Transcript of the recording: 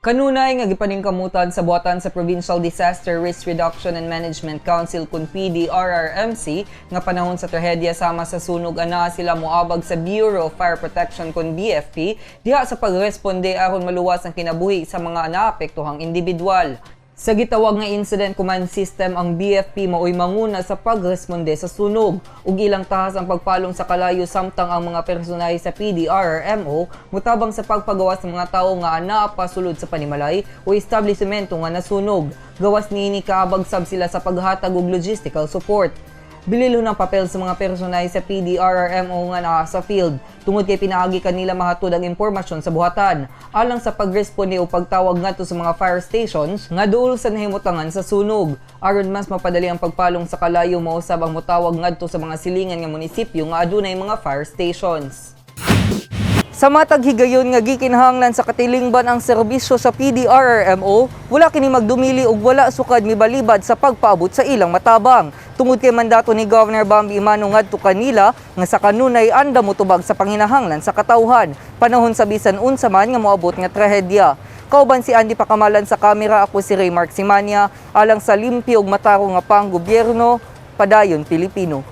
Kanunay nga gipaningkamutan sa buhatan sa Provincial Disaster Risk Reduction and Management Council kun PDRRMC nga panahon sa trahedya sama sa sunog, anaa sila moabag sa Bureau of Fire Protection kun BFP diha sa pagresponde aron maluwas ang kinabuhi sa mga naapektuhang individual. Sa gitawag nga Incident Command System, ang BFP maoy manguna sa pagresponde sa sunog ug ilang tahas ang pagpalong sa kalayo, samtang ang mga personahe sa PDRRMO mutabang sa pagpagawas sa mga tawo nga anaa pa sulod sa panimalay o establishmento nga nasunog. Gawas niini, kaabag sab sila sa paghatag og logistical support. Bililhon ang papel sa mga personahe sa PDRRMO nga naa sa field tungod kay pinaagi kanila mahatod ang impormasyon sa buhatan alang sa pagresponde o pagtawag ngadto sa mga fire stations nga duol sa nahimutangan sa sunog. Aron mas mapadali ang pagpalong sa kalayo, mao sab ang motawag ngadto sa mga silingan nga munisipyo nga adunay mga fire stations. Sa matag higayon nga gikinahanglan sa katilingban ang serbisyo sa PDRRMO, wala kini magdumili ug wala sukad mibalibad sa pagpaabot sa ilang matabang. Tungod kay mandato ni Governor Bambi Emano ngadto kanila nga sa kanunay andam motubag sa panginahanglan sa katawhan, panahon sa bisan unsa man nga moabot nga trahedya. Kauban si Andy Pakamalan sa kamera, ako si Ray Mark Simania, alang sa limpyo ug matarong nga panggobyerno, padayon, Pilipino.